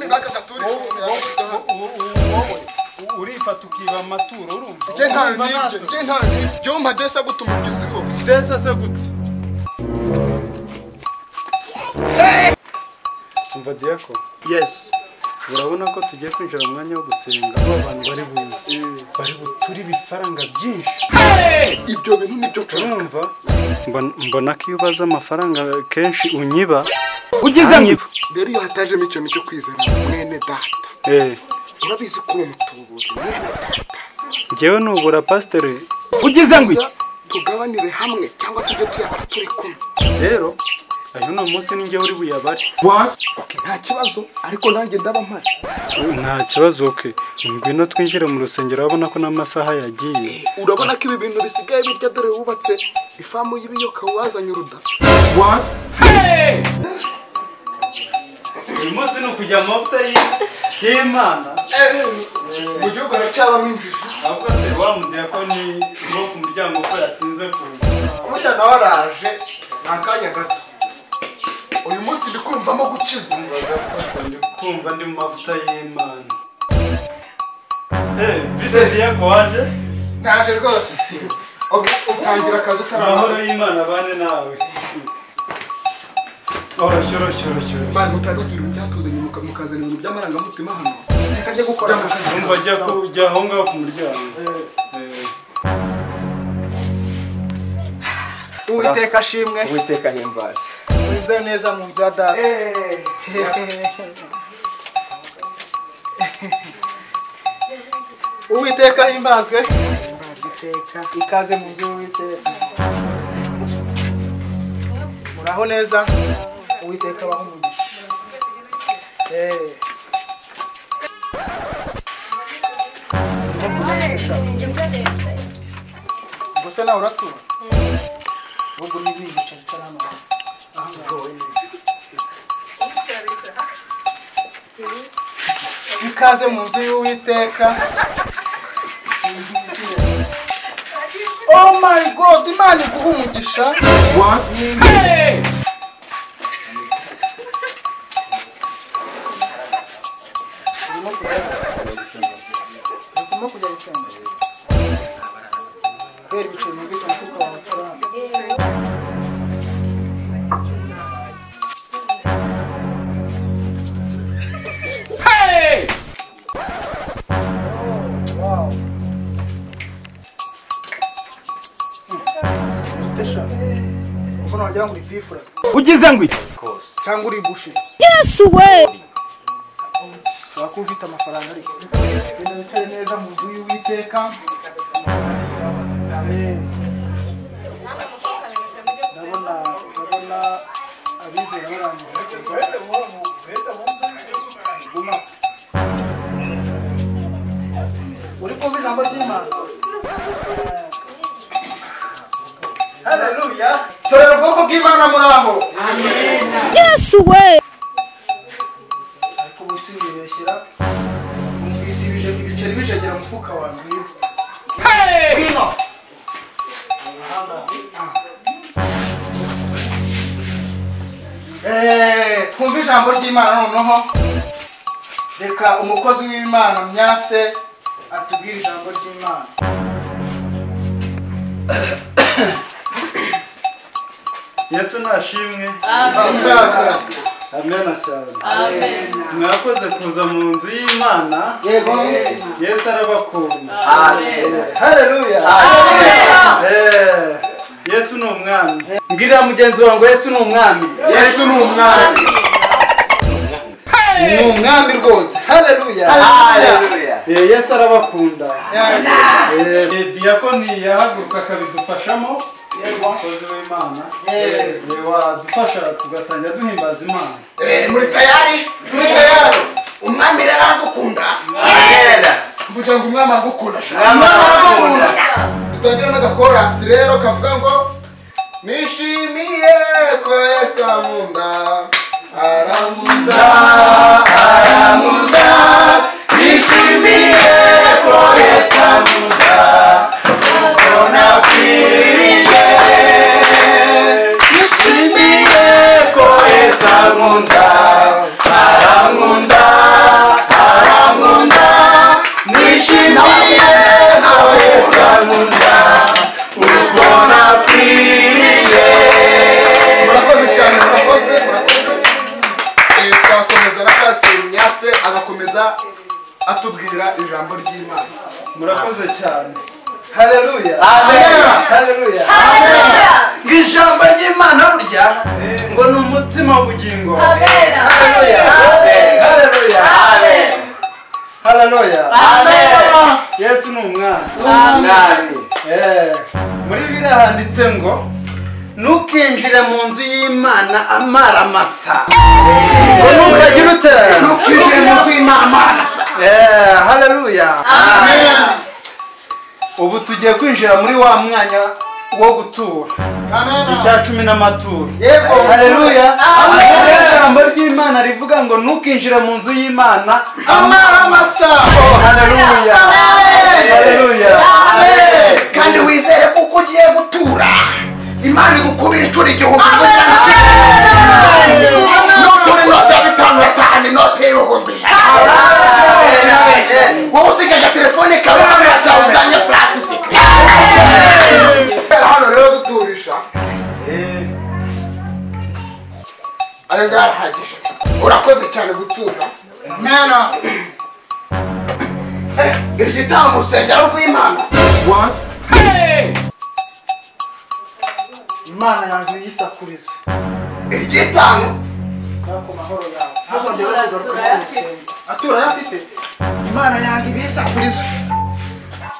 N'aka gaturisha umuntu yagashyize hano. Wowe urifata ukiba amaturo, urumva? Njye ntayo nibye, njye ntayo nibye. Jyewe mpa desa gutuma umugezi wo. Desa se gute? Umva Diako. Yes. Urabona ko tugiye kwinjira mu mwanya wo gusenga, aho abantu bari buze bari buture ibifaranga byinshi. Ibyo bintu nibyo nshaka. Urumva? Mbona ko iyo ubaza amafaranga kenshi unyiba. Ugize ngo Rero iyo hatajemo ikintu cyo kwizera mwene data. Urabizi ko uri umutubuzi mwene data. Njyewe nubura pasiteri. Ugize ngo iki? Tugabanire hamwe cyangwa tujye tuyabara turi kumwe. Rero ayo no munsi ni njyewe uri buyabare. Okay, nta kibazo, ariko nanjye ndaba mpari. Nta kibazo, okay. Ngwino twinjire mu rusengero, urabona ko n'amasaha yagiye. Urabona ko ibi bintu bisigaye birya, dore wubatse ifamu y'ibiyoka wazanye uruda. Uyu munsi ni ukujya mu mavuta y'Imana. Mu gihugu haracyabamo injiji. Ahubwo se wa mudiyakoni wo ku muryango ko yatinze kuza? Burya nawe araje, ni akanya gato. Uyu munsi ndi kumvamo gukizwa. Ndi kumva ndi mu mavuta y'Imana. Bite Diako, waje? Naje rwose. Okay, utangira akazi utarabona. Amahoro y'Imana abane nawe. Oroshye, oroshye, oroshye. Bana mutadugira ibyatuzanye mukazana ibintu by'amarangamutima hano. Reka njye gukora akazi. Umva jya kujya aho ngaho ku muryango. Uwiteka ashimwe. Uwiteka ahimbaze. Mwize neza mu nzu ya data. Uwiteka ahimbazwe. Ikaze mu nzu y'Uwiteka. Muraho neza. Uwiteka abahe umugisha. Ubwo se nawe uratura? Ubwo ni ibintu bicara hano. Ikaze mu nzu y'Uwiteka. Oh my God, Imana iguhe umugisha. Urimo kujya gusenga. Kubera ibiceri numvise umufuka wawe utarahana. Wow. Mbona wagira ngo uri bifurasi. Ugize ngo iki? Cyangwa uri bushi. Yes we. Ushobora kuba ufite amafaranga ariko. Genda wicare neza mu nzu y'Uwiteka. Ndabona abizera barangije. Guma. Uri kumva ijambo ry'Imana? Haleluya. Torera ubwoko bw'Imana muraho. Amen. Yes we. Ariko ubu sinibeshyera. Numvise ibiceri bijegera mu mufuka wanjye. Ngwino. Twumve ijambo ry'Imana noneho. Reka umukozi w'Imana Myase atubwire ijambo ry'Imana. Yesu nashimwe. Amen. Amen cyane. Amen. Mwakoze kuza mu nzu y'Imana. Yego. Yesu arabakunda. Amen. Haleluya. Amen. Yesu ni umwami. Mbwirira mugenzi wangu Yesu ni umwami. Yesu ni umwami. Ni umwami rwose. Haleluya. Haleluya. Yesu arabakunda. Diakoni yahaguruka akabidufashamo. Umukozi w'Imana. Wadufasha tugatangira duhimbaza Imana. Muri tayari? Turi tayari. Umwami rero aragukunda. Amen. Mvuga ngo umwami aragukunda. Umwami aragukunda. Dutangira n'agakorasi rero kavuga ngo nishimiye ko Yesu ankunda. Arankunda, arankunda. Nishimiye ko Yesu ankunda. Kuko napfiriye. Nishimiye ko Yesu ankunda. Arankunda, atubwira ijambo ry'Imana. Murakoze cyane. Haleluya. Amen. Haleluya. Amen. Ijambo ry'Imana burya ngo ni umutsima w'ubugingo. Amen. Haleluya. Amen. Haleluya. Amen. Haleluya. Amen. Yesu ni umwami. Amen. Muri Bibiliya handitse ngo ntukinjire mu nzu y'Imana amara masa. Ntukagire ute? Ntukinjire mu nzu y'Imana amara masa. Haleluya. Amen. Ubu tugiye kwinjira muri wa mwanya wo gutura. Icya 10 n'amaturo. Yego. Haleluya. Ijambo ry'Imana rivuga ngo ntukinjire mu nzu y'Imana amara masa. Haleluya. Haleluya. Amen. Kandi wizere kuko ugiye gutura Imana igukubira inshuro 1000. Nutura inote ya 5 5 inote y'ibihumbi 100. Wowe usigaje telefone kawe uzanye flat screen. Hano rero duturisha. Ayo ngarahagije. Urakoze cyane gutura. Amen. Iryo urusengero rw'Imana. What? Imana yanjye yisakurize. Iryitanu nako mahoro yawe. Ntuzongere kugaruka. Atura yafite. Imana yanjye ibisakurize.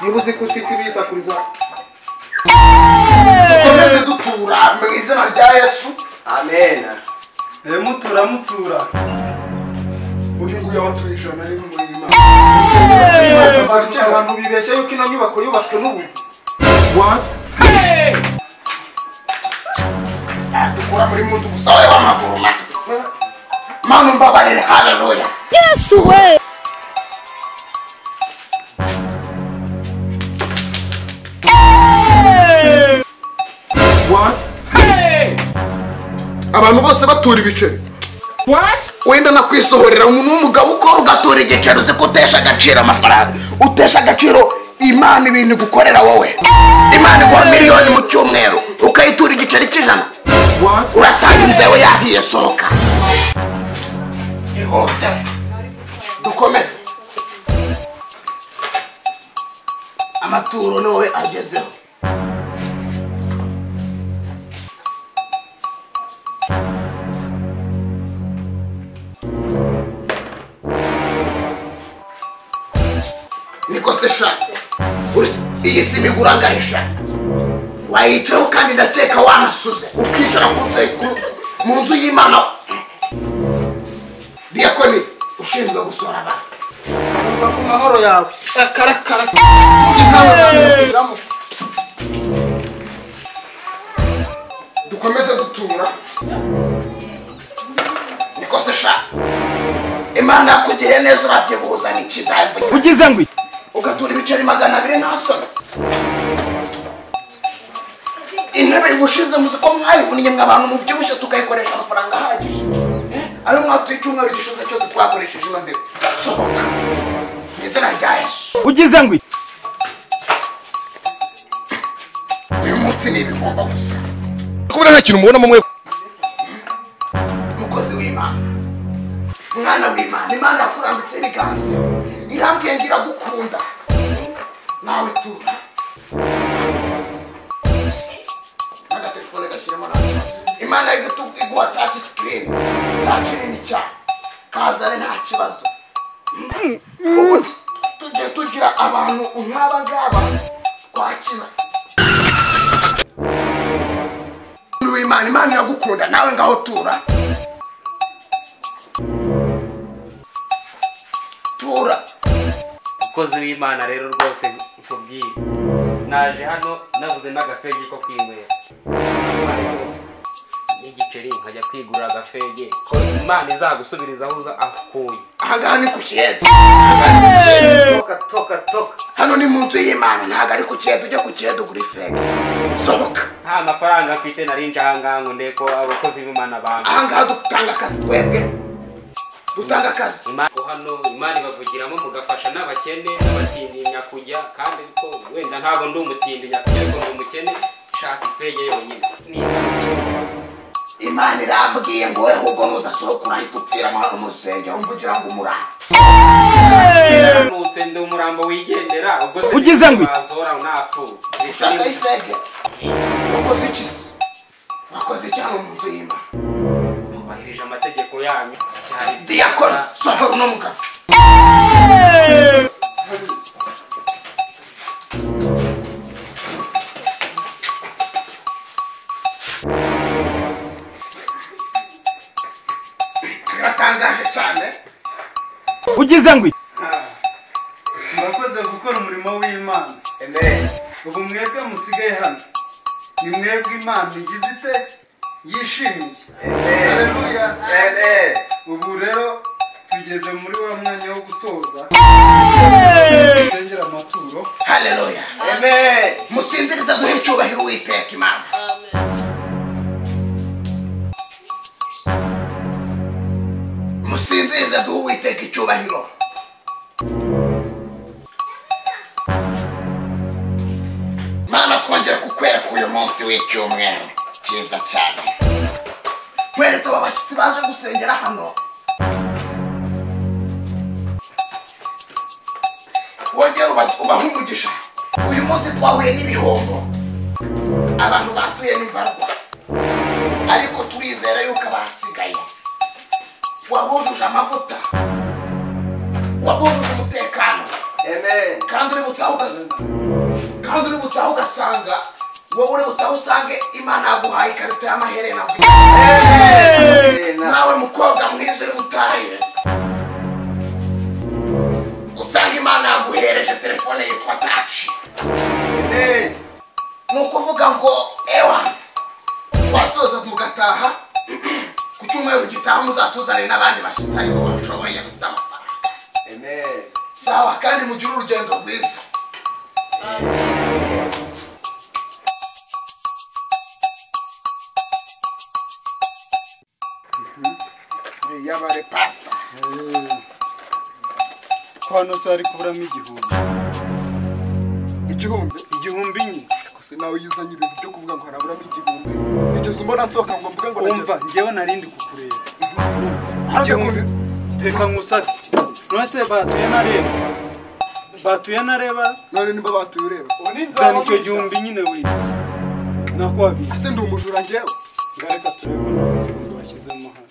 Niba uzi ko ufite ibisakuriza. Dukomeze dutura mu izina rya Yesu. Amen. Mutura mutura. Uyu nguyu watuye ijana rimwe muri Imana. Abantu bibeshye yuko ino nyubako yubatswe n'ubu. What? Dukura muri muntu gusa we w'amaguru Mana mbabarire. Haleluya. Yesu we. What? Abantu bose batura ibiceri. What? Wenda nakwisohorera umuntu w'umugabo ukora ugatura igiceri uzi ko utesha agaciro amafaranga, utesha agaciro Imana ibintu gukorera wowe. Imana iguha miliyoni mu cyumweru ukayitura igiceri cy'ijana. Urasanga inzu yawe yahiye. Sohoka. Ihute. Dukomeze. Amaturo niwe agezeho. Niko se sha. Iyi si migura ngahisha. Wayicaho kandi ndakeka wanasuze ukicara mu nzu y'Imana. Diakoni ushinzwe gusora abantu. Uva ku mahoro yawe. Karakara. Dukomeze dutura. Niko se sha. Imana yakugiriye neza urabyibuza n'ikizaye. Ugize ngo ugatura ibiceri 200 ntasome. Intebe ibushize muzi ko mwayibuniye mwe abantu mubyibushye tukayikoresha amafaranga ahagije. Ayo mwatuye icyumweru gishize cyose twakoresheje ino ntebe. Sohoka. Mu izina rya Yesu. Ugize ngo uyu munsi ni ibigomba gusa. Kubura nta kintu mubona mwe. Mukozi w'Imana. Mwana w'Imana, Imana yakurambitse ibiganza. Irambwiye ngira gukunda. Nawe tura. Agatelefone gashyiremo nta kibazo. Imana iguha touch screen. Touch nini cyane. Kazane nta kibazo. Ubu tujye tugira abantu nk'aba ngaba twakira. Imana, Imana iragukunda nawe ngaho tura. Tura. Umukozi w'Imana rero rwose nkubwiye. Naje hano nabuze n'agafegi ko kwinywera. N'igiceri nkajya kwigurira agafegi ko Imana izagusubiriza aho uza akuye. Ahangaha ni ku kiyede. Toka toka toka. Hano ni mu nzu y'Imana ntabwo ari ku kiyede. Ujya ku kiyede ugura ifegi. Sohoka. Nta mafaranga mfite nari nje ahangaha ngo ndeko abakozi b'Imana bange. Ahangaha dutanga akazi twebwe. Dutanga akazi. Hano Imana ibavugiramo mugafasha n'abakene n'abatindi nyakujya, kandi ko wenda ntabwo ndi umutindi nyakujya ariko ndi umukene shaka ifege yonyine. Imana irambwiye ngo wewe ubwo nudasohoka urahita upfira mu rusengero mvugira ngo umurate. Naramutse ndi umurambo wigendera ubwo se Ugize ngo bazora napfuye. Ushaka ifege. Wakoze iki se? Wakoze iki hano mu nzu y'Imana? Nubahirije amategeko yanyu cyari byiza. Diyakoni, sohora uno mugabo. Biratangaje cyane. Ugize ngo murakoze gukora umurimo w'Imana. Amen. Ubu mwebwe musigaye hano ni mwebwe Imana igize ite yishimiye. Haleluya. Amen. Ubu rero tugeze muri wa mwanya wo gusoza dusengera amaturo. Haleluya. Amen. Musinziriza duhe icyubahiro Uwiteka Imana. Musinzirize duhe Uwiteka icyubahiro. Mana, twongere kukwereka uyu munsi w'icyumweru cyiza cyane. Nkweretse aba bashyitsi baje gusengera hano. Wongere ubahe umugisha. Uyu munsi twahuye n'ibihombo, abantu batuye n'imbarwa, ariko turizera yuko abasigaye wabujuje amavuta, wabujuje umutekano. Amen. Kandi uri butaha ugasanga wowe uri butaha usange Imana yaguhaye ikarita y'amaherena. Amen. Nawe mukobwa mwiza uri butahe usanga Imana yaguhereje telefone yitwa touch. Amen. Ni ukuvuga ngo ewa wasoza mugataha ku cyumweru gitaha muzatuzanire n'abandi bashyitsi ariko bashoboye bafite amafaranga. Amen. Sawa, kandi mugire urugendo rwiza. Yabare pastor. Ko hano se hari kuburamo igihumbi. Igihumbi? Igihumbi nyine. Gusa nawe yizanye ibintu byo kuvuga ngo haraburamo igihumbi. Igeze umbona nsohoka ngo mvuge ngo umva njyewe narindi kukureba. Igihumbi. Reka nkusate. None se batuye nareba. Batuye nareba. None nimba batuye ureba. Zana icyo gihumbi nyine we. Nakwabi. Ase ndi umujura njyewe. Ngareka turebe ko nta gihumbi washyizemo hano.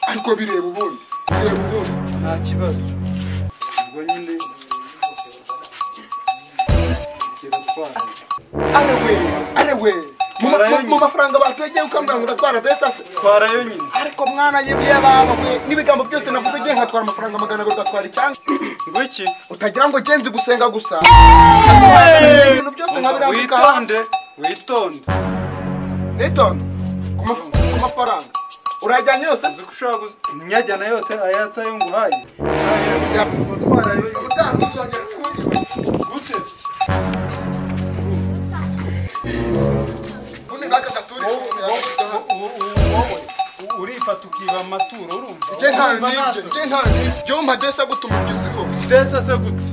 Ariko bireba ubundi. Bireba ubundi. Nta kibazo. Ubwo nyine kiratwara. Arewe. Mu mafaranga bategeye ukambwira ngo ndatwara desase. Twarayo nyine. Ariko mwana yibye baba we n'ibigambo byose navuze ngiye nkatwara amafaranga 200 ugatwara icyanga. Ngo iki? Utagira ngo genzi gusenga gusa. Ibintu byose nkabirambika hasi. Witonde. Nitonde. Ku mafaranga. Urajyanye yose? Uzi ko ushobora nyajyana yose ayatsa yo nguhaye. Utwarayo utanga uzongera kunywa. Gute? Ubundi naka gaturi wowe urifata ukiba amaturo urumva. Nje nta nibyo, nje nta nibyo. Mpa desa gutuma umugizi wo. Desa se gute?